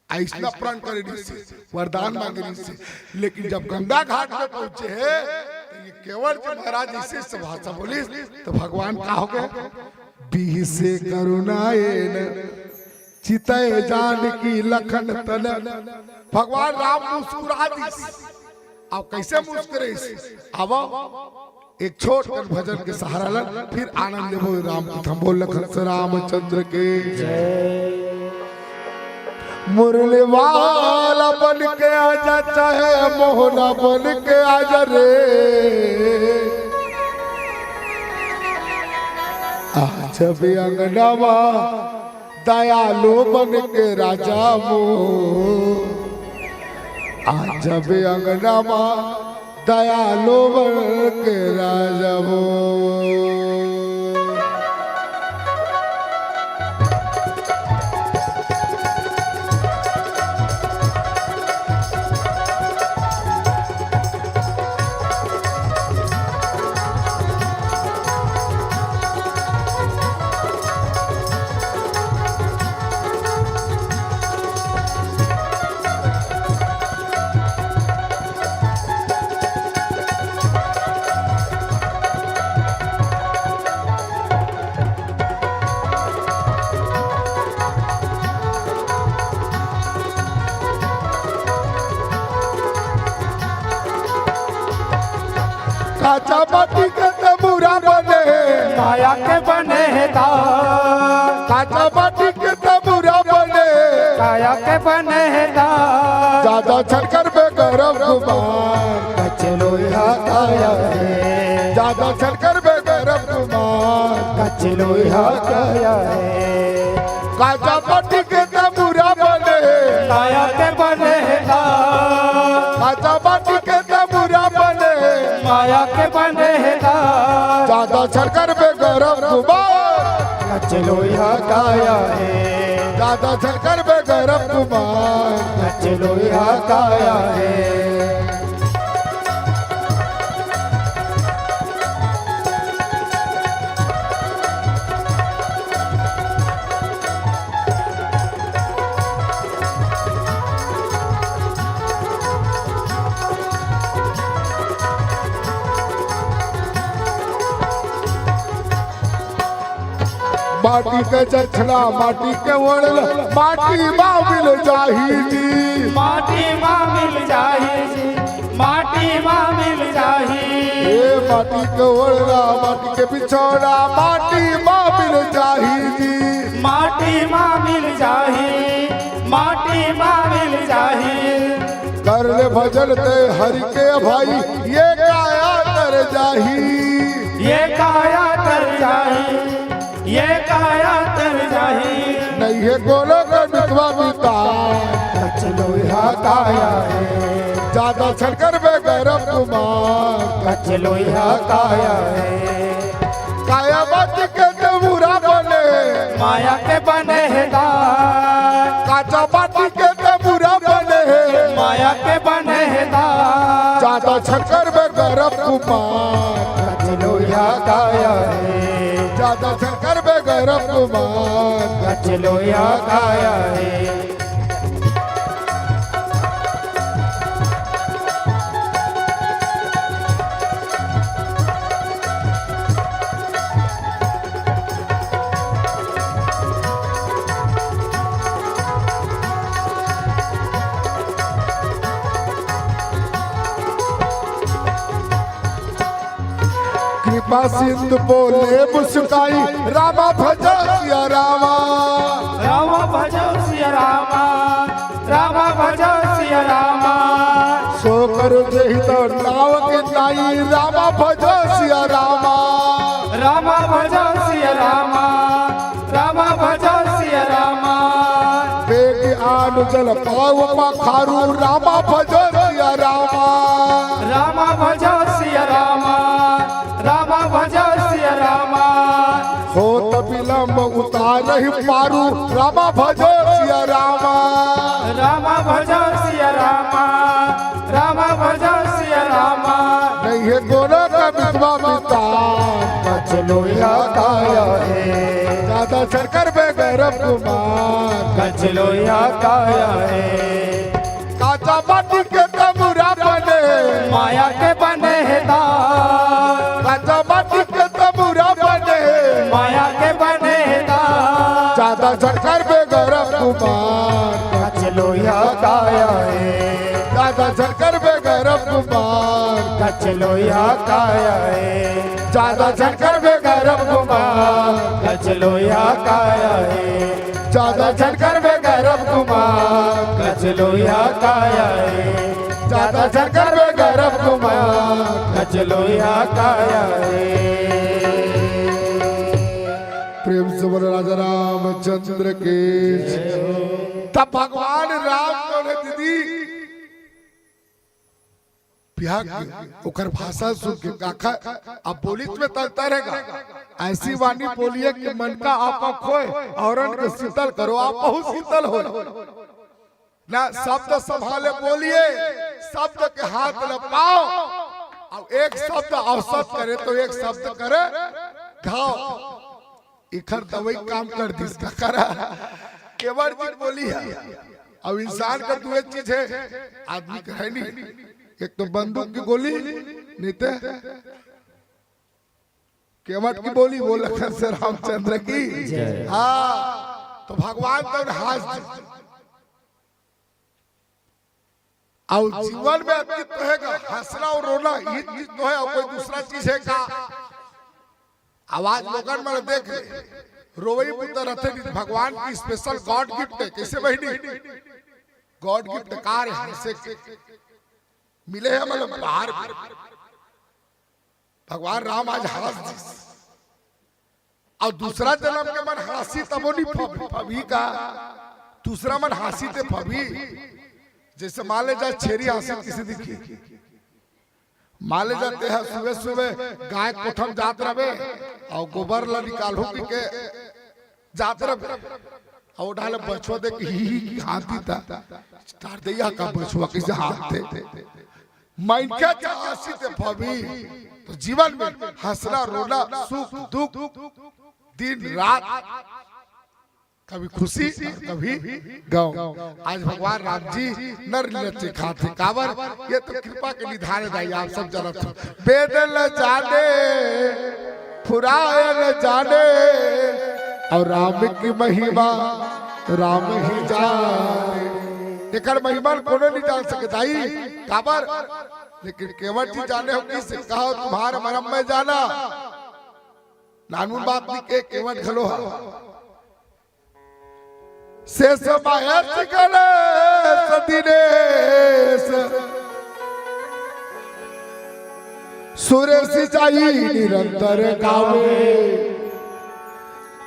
अइसना प्रण करे रिहिस हे, वरदान मांगे रिहिस हे, लेकिन जब गंगा घाट में पहुंचे हे, त ये केवल जी महाराज अइसे भाषा बोलिस, त भगवान का होगे? बिहसे करुणाएन चितय जानकी लखन तन। भगवान राम मुस्कुरा दिस। अब कइसे मुस्कुराइस? अब एक छोट कन भजन के सहारा लन, फिर आनंद लेबो राम कथा म। बोल लखन से रामचंद्र के जय। मुरली वाला बन के आजा, चाहे मोहना बन के आजा रे। आज भी अंगनवा दयालु बन के राजा वो, आज भी अंगनवा दयालु बन के राजा वो। काचा माटी के तमुरा बने हे। काया के बने हे ता। काचा माटी के तमुरा बने हे। काया के बने हे ता। जादा छन करबे गरम गुमान। कच्चे लोहा काया हे। जादा छन करबे गरम गुमान। कच्चे लोहा काया हे। काचा माटी के तमुरा बने हे। काया के बने हे ता। काचा माटी के तमुरा बने हे। माया के बने हे ता। जादा छन करबे गरम गुमान। कच्चे लोहा काया हे। जादा छन करबे गरम गुमान। कच्चे लोहा काया हे। माटी के जछड़ा, माटी के ओढ़ला, माटी मा मिल जाही जी। माटी मा मिल जाही जी, माटी मा मिल जाही। ए माटी के ओढ़ला, माटी के बिछौड़ा, माटी मा मिल जाही जी। माटी मा मिल जाही, माटी मा मिल जाही। कर ले भजन ते हरि के भाई, ये काया तर जाही। ये काया तर जाही, ये काया तर जाही। नइ हे कोनो के मितवा मितान। कच्चे लोहा काया हे। जादा छन करबे गरम गुमान। कच्चे लोहा काया हे। काया माटी के तमुरा बने। माया के बने हे ता। काचा माटी के तमुरा बने हे। माया के बने हे ता। जादा छन करबे गरम गुमान। कच्चे लोहा काया हे। जादा छन करबे गरम गुमान। कच्चे लोहा काया हे। कृपा सिंधु बोले मुस्काई, रामा भजो सिया रामा। रामा भजो सिया रामा, रामा भजो सिया रामा। सो करो जेहि तो नाव के नाई, रामा भजो सिया रामा। रामा भजो सिया रामा, रामा भजो सिया रामा। बेग आन जल पाव पखारू, रामा भजो सिया रामा। रामा भजो सिया रामा, रामा भजो सिया रामा। होत विलंब उतारहि पारू, रामा भजो सिया रामा। रामा भजो सिया रामा, रामा भजो सिया रामा। नइ हे कोनो के मितवा अवतार, कचलोया काया हे। जादा झन करबे गरब गुमान, कचलोया काया हे। काचा माटी के तमुरा बने, माया के बने हे दार। काचा माटी के तमुरा बने, माया के बने हे दार। जादा झन करबे गरब गुमान, कचलोया काया हे। जादा झन करबे गरब गुमान, कचलोया काया हे। जादा झन करबे गरब गुमान, कचलोया काया हे। जादा झन करबे गरब गुमान, कचलोया काया हे। जादा झन करबे गरब गुमान, कचलोया काया हे। प्रेम से बोलो राजा रामचंद्र की। तब भगवान राम बोले, दीदी, बिहार के ओकर भाषा सुन के काखा, अब बोली में तलता रहेगा। ऐसी वाणी बोलिए कि मन का आपा खोए, औरन के शीतल करो, आप बहुत शीतल हो। ना शब्द संभाले बोलिए, शब्द के हाथ न पाओ। अब एक शब्द औसत करे तो एक शब्द करे घाव। एखर दवाई काम कर दिस, का करा? केवट जी बोली हे। अब इंसान का दुए चीज हे, आदमी का हे नहीं। एक तो बंदूक की गोली, नहीं तो केवट की बोली। बोल लखन से रामचंद्र की। जय। हाँ, तो भगवान तो हंस दे। अउ जीवन में अतीत रहेगा, हंसना अउ रोना, ये चीज तो हे, अउ कोई दूसरा चीज हे का? आवाज लोगन मन देख ले, रोवई पुत्र रथे नहीं, भगवान की special God gift हे। कैसे बहिनी? God gift कार हे, हंसे के मिले हे, मतलब बाहर में। भगवान राम आज हंस दिस। अउ दूसरा जन्म के मन हंसी तबो नहीं फब-, फबही का? दूसरा मन हंसी ते फबही। जैसे मान ले जा छेरी हंसी किसे दिखी? मान ले जा तेहा सुबह सुबह गाय कोठम जात रहे अउ गोबर ला निकालहू कहिके जात रहे अउ डाले बछवा देख ही ही की हाथी था। तार दैया का बछवा कैसे हाथ थे? मनखे च हंसी ते फबही, तो जीवन में हंसना, रोना, सुख, दुख, दिन, रात, कभी खुशी अउ कभी गम। आज भगवान राम जी नर लीला सिखाथे। काबर? ये तो कृपा के निधान हे दाई, आप सब जानत हो। वेद न जाने, पुराण न जाने, अउ राम की महिमा राम ही जाने। एकर महिमा कोनो नहीं जान सके दाई। काबर? लेकिन केवट जी जाने हो किसे, कहो तुम्हार मरम मैं जाना। नानमुन बात नहीं के, केवट घलो हा। शेष महेश गणेश दिनेश, सुरेश जाई निरंतर गावे।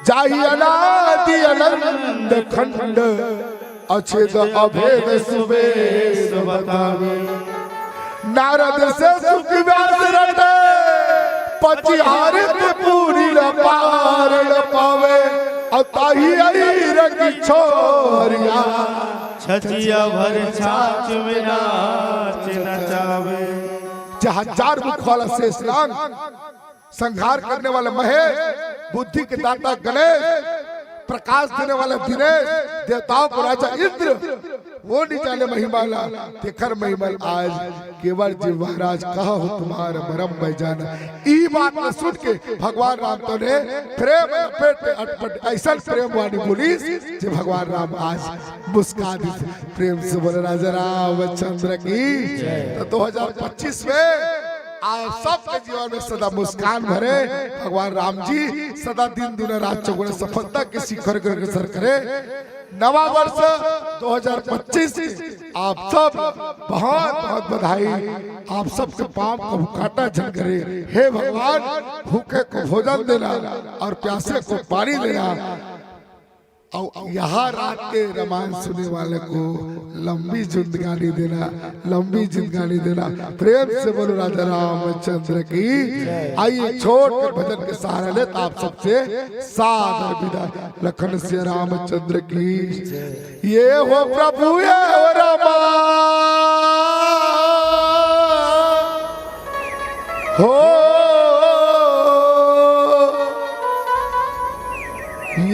जाहि अनादि अनंत खंड, अछेद अभेद सुबेश बतावे। नारद से सुख व्यास रटे, पचिहारित पूरी न पार न पावे। अउ ताहि अहीर की छोरिया, छचिया भर छाछ में नाच नचावे। जहाँ चार मुख वाला शेष नाग, संहार करने वाला महेश, बुद्धि के दाता गणेश, प्रकाश देने वाला दिनेश, देवताओं को राजा इंद्र, वो नहीं जाने महिमा ला। तेकर महिमा आज केवट जी महाराज कहा हो तुम्हार मरम मैं जाना। ई बात ला सुन के भगवान राम तो ने प्रेम लपेट में अटपट ऐसा प्रेम वाणी बोली जे भगवान राम आज मुस्कान दिस। प्रेम से बोले राजा रामचंद्र की। तो दो हज़ार पच्चीस में आप सबके जीवन में सदा मुस्कान भरे भगवान राम जी, सदा दिन दुना रात चौगुना सफलता के शिखर के अग्रसर करे। नवा वर्ष दो हज़ार पच्चीस, आप सब बहुत बहुत बधाई। आप सबके पाँव को काटा झन करे। हे भगवान, भूखे को भोजन देना अउ प्यासे को पानी देना। अउ यहाँ रात के रामायण सुने वाले को लंबी जिंदगानी देना, लंबी जिंदगानी देना। प्रेम से बोलो राजा रामचंद्र की। आइए, छोट के भजन के सहारा लेत आप सबसे सादर विदा। लखन से रामचंद्र की। ये हो प्रभु, ये हो रामा, हो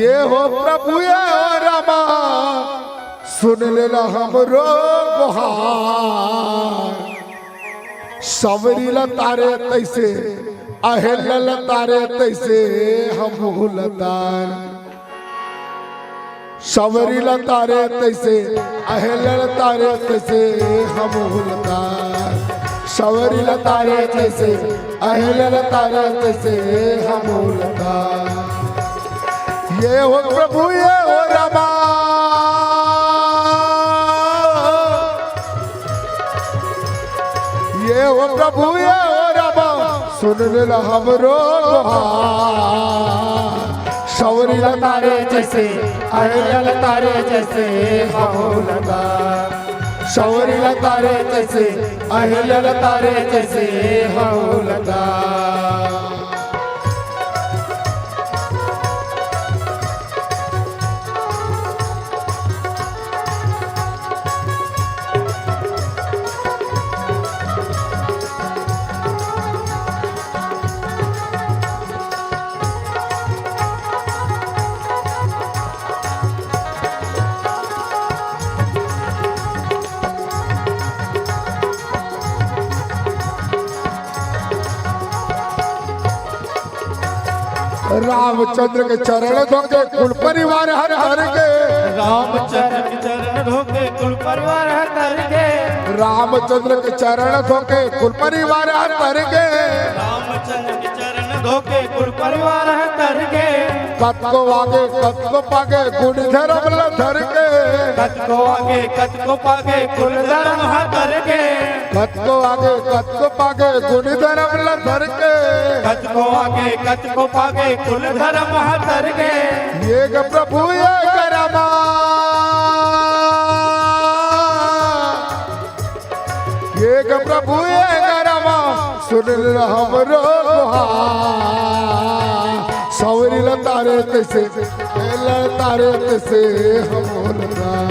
ये हो प्रभु, ये हो रामा, सुन लेला हमरो गोहार। सवरी ला तारे तैसे, अहेल ला तारे तैसे, हम लतार। सवरी ला तारे तैसे, अहेल ला तारे तैसे, हम लतार। सवरी ला तारे तैसे, अहेल ला तारे तैसे, हम लतार। ये हो प्रभु, ये हो रामा, ये हो प्रभु, ये हो रामा, सुन लेला हमरो गोहार। सवरी ला तारे तैसे, अहेल ला तारे तैसे, हम लतार। सवरी ला तारे तैसे, अहेल ला तारे तैसे, हम लतार। रामचंद्र के चरण धोके कुल परिवार हर हर के। रामचंद्र के चरण धोके कुल परिवार हर तर के। रामचंद्र के चरण धोके कुल परिवार हर तर के। रामचंद्र के चरण धोके कुल परिवार हर तर के। कतको आगे कतको पागे गुण धर्म ल धर के। कतको आगे कतको पागे कुल धर्म हर तर के। कतको आगे कतको पागे गुण धर्म ल धर के। कतको आगे कतको पागे कुल धर्म हर तर के। ये ग प्रभु ये ग रामा, ये ग प्रभु ये ग रामा, सुन ले हमरो गोहार। सवरी ला तारे तैसे, अहेल ला तारे तैसे, हम लतार।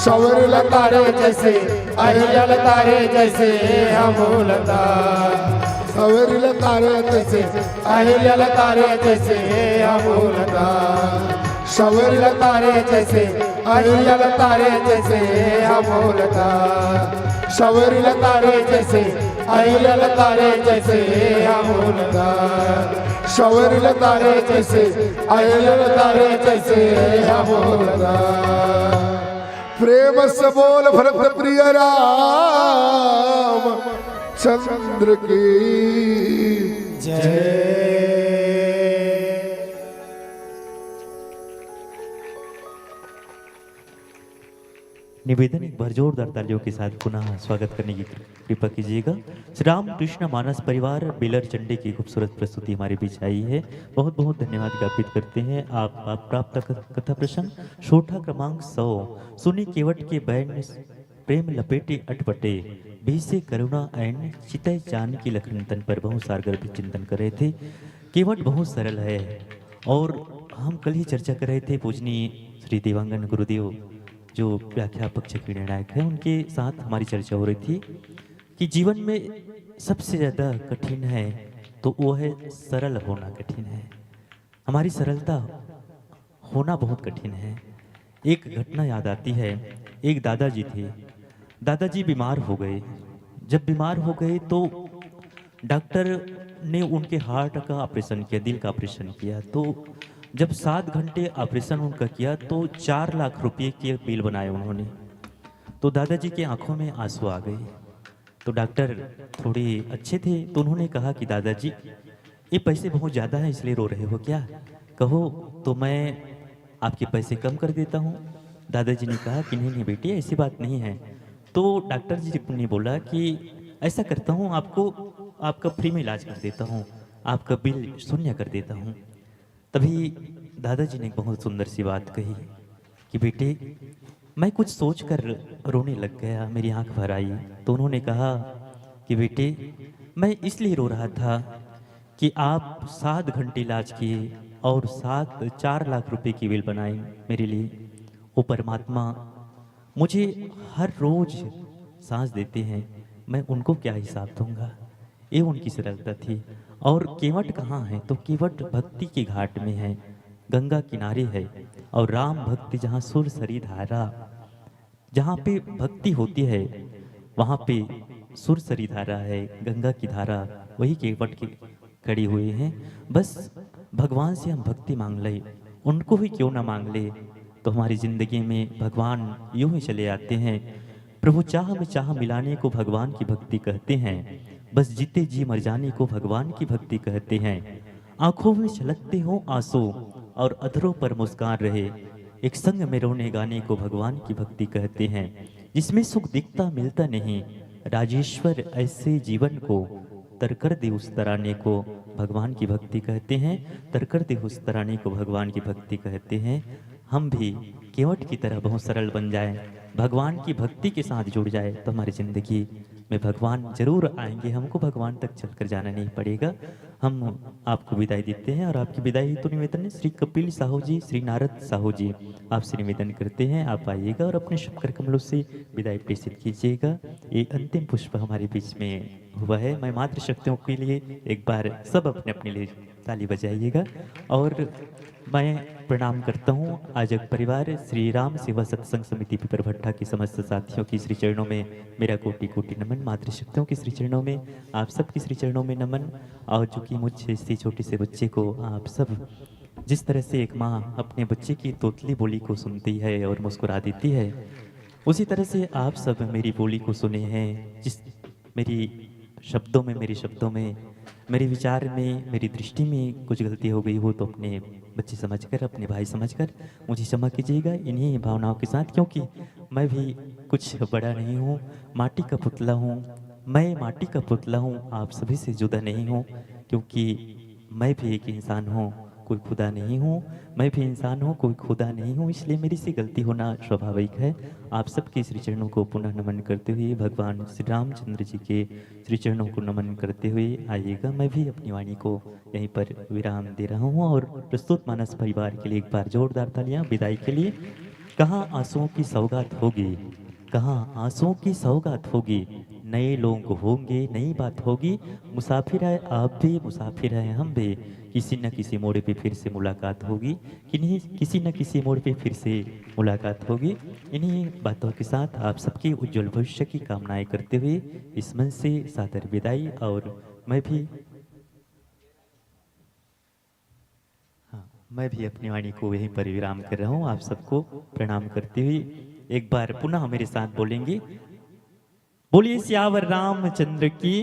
सवरी ला तारे तैसे, अहेल ला तारे तैसे, हम लतार। सवरी ला तारे तैसे, अहेल ला तारे तैसे, हम लतार। सवरी ला तारे तैसे, अहेल ला तारे तैसे, हम लतार। सवरी ला तारे तैसे, अहेल ला तारे तैसे, हम लतार। सवरी ला तारे तैसे, अहेल ला तारे तैसे, हम लतार। प्रेम से बोल भरत प्रिय राम चंद्र की जय। निवेदन, एक बार जोरदार तालियों के साथ पुनः स्वागत करने की कृपा कीजिएगा। श्री रामकृष्ण मानस परिवार बेलर चंडी की खूबसूरत प्रस्तुति हमारे बीच आई है। बहुत बहुत धन्यवाद ज्ञापित करते हैं। आप, आप प्राप्त क-, कथा प्रसंग सोठा क्रमांक सौ, सुनी केवट के बैन प्रेम लपेटे अटपटे, भीसे करुणा ऐन चितय जानकी लखन तन पर बहुत सार गर्भित चिंतन कर रहे थे। केवट बहुत सरल है और हम कल ही चर्चा कर रहे थे, पूजनीय श्री देवांगन गुरुदेव जो व्याख्यापक चक्री निर्णायक है, उनके साथ हमारी चर्चा हो रही थी कि जीवन में सबसे ज़्यादा कठिन है तो वो है सरल होना कठिन है। हमारी सरलता होना बहुत कठिन है। एक घटना याद आती है, एक दादाजी थे, दादाजी बीमार हो गए। जब बीमार हो गए तो डॉक्टर ने उनके हार्ट का ऑपरेशन किया, दिल का ऑपरेशन किया। तो जब सात घंटे ऑपरेशन उनका किया तो चार लाख रुपये के बिल बनाए उन्होंने। तो दादाजी की आंखों में आंसू आ गए। तो डॉक्टर थोड़े अच्छे थे, तो उन्होंने कहा कि दादाजी, ये पैसे बहुत ज़्यादा हैं, इसलिए रो रहे हो क्या? कहो तो मैं आपके पैसे कम कर देता हूँ। दादाजी ने कहा कि नहीं नहीं बेटी, ऐसी बात नहीं है। तो डॉक्टर जी ने बोला कि ऐसा करता हूँ, आपको, आपका फ्री में इलाज कर देता हूँ, आपका बिल शून्य कर देता हूँ। तभी दादाजी ने एक बहुत सुंदर सी बात कही कि बेटे, मैं कुछ सोच कर रोने लग गया, मेरी आंख भर आई। तो उन्होंने कहा कि बेटे, मैं इसलिए रो रहा था कि आप सात घंटे इलाज किए और सात, चार लाख रुपए की बिल बनाए मेरे लिए। वो परमात्मा मुझे हर रोज सांस देते हैं, मैं उनको क्या हिसाब दूंगा? ये उनकी श्रद्धा थी। और केवट कहाँ है? तो केवट भक्ति के घाट में है। गंगा किनारे है। और राम भक्ति जहाँ सुर सरी धारा, जहाँ पे भक्ति होती है, वहाँ पे सुर सरी धारा है, गंगा की धारा वही केवट की खड़ी हुई है। बस भगवान से हम भक्ति मांग ले, उनको ही क्यों ना मांग ले, तो हमारी जिंदगी में भगवान यूं ही चले आते हैं। प्रभु चाह में चाह मिलाने को भगवान की भक्ति कहते हैं। बस जीते जी मर जाने को भगवान की भक्ति कहते हैं। आंखों में छलकते हो आंसू और अधरों पर मुस्कान रहे, एक संग में रोने गाने को भगवान की भक्ति कहते हैं। जिसमें सुख दिखता मिलता नहीं, राजेश्वर ऐसे जीवन को तर कर दे उस तराने को भगवान की भक्ति कहते हैं, तर कर दे उस तराने को भगवान की भक्ति कहते हैं। हम भी केवट की तरह बहुत सरल बन जाएं, भगवान की भक्ति के साथ जुड़ जाए, तो हमारी जिंदगी में भगवान जरूर आएंगे। हमको भगवान तक चलकर जाना नहीं पड़ेगा। हम आपको विदाई देते हैं और आपकी विदाई हेतु निवेदन है श्री कपिल साहू जी, श्री नारद साहू जी, आपसे निवेदन करते हैं आप आइएगा और अपने शुभ कर कमलों से विदाई प्रेषित कीजिएगा। ये अंतिम पुष्प हमारे बीच में हुआ है। मैं मातृ शक्तियों के लिए एक बार सब अपने अपने लिए ताली बजाइएगा। और मैं प्रणाम करता हूँ आयोजक परिवार श्री राम सेवा सत्संग समिति पिपरभट्टा के समस्त साथियों की श्री चरणों में मेरा कोटि कोटि नमन। मातृशक्तियों की श्री चरणों में, आप सबकी श्री चरणों में नमन। और चूंकि मुझ जैसे छोटे से बच्चे को आप सब जिस तरह से एक माँ अपने बच्चे की तोतली बोली को सुनती है और मुस्कुरा देती है, उसी तरह से आप सब मेरी बोली को सुने हैं। जिस मेरी शब्दों में, मेरे शब्दों में, मेरे विचार में, मेरी दृष्टि में कुछ गलती हो गई हो तो अपने बच्चे समझकर, अपने भाई समझकर मुझे क्षमा कीजिएगा इन्हीं भावनाओं के साथ, क्योंकि मैं भी कुछ बड़ा नहीं हूँ, माटी का पुतला हूँ। मैं माटी का पुतला हूँ, आप सभी से जुदा नहीं हूँ, क्योंकि मैं भी एक इंसान हूँ, कोई खुदा नहीं हूँ। मैं भी इंसान हूँ, कोई खुदा नहीं हूँ, इसलिए मेरी से गलती होना स्वाभाविक है। आप सबके श्री चरणों को पुनः नमन करते हुए, भगवान श्री रामचंद्र जी के श्री चरणों को नमन करते हुए आइएगा, मैं भी अपनी वाणी को यहीं पर विराम दे रहा हूँ। और प्रस्तुत मानस परिवार के लिए एक बार जोरदार तालियां विदाई के लिए। कहाँ आंसुओं की सौगात होगी, कहाँ आंसुओं की सौगात होगी, नए लोग होंगे, नई बात होगी। मुसाफिर है आप भी, मुसाफिर है हम भी, किसी न किसी मोड़ पे फिर से मुलाकात होगी, किन्हीं, किसी न किसी मोड़ पे फिर से मुलाकात होगी। इन्हीं बातों के साथ आप सबके उज्जवल भविष्य की कामनाएं करते हुए इस मंच से सादर विदाई। और मैं भी, हाँ, मैं भी अपनी वाणी को यहीं पर विराम कर रहा हूँ। आप सबको प्रणाम करते हुए एक बार पुनः मेरे साथ बोलेंगे, बोलिए सियावर रामचंद्र की।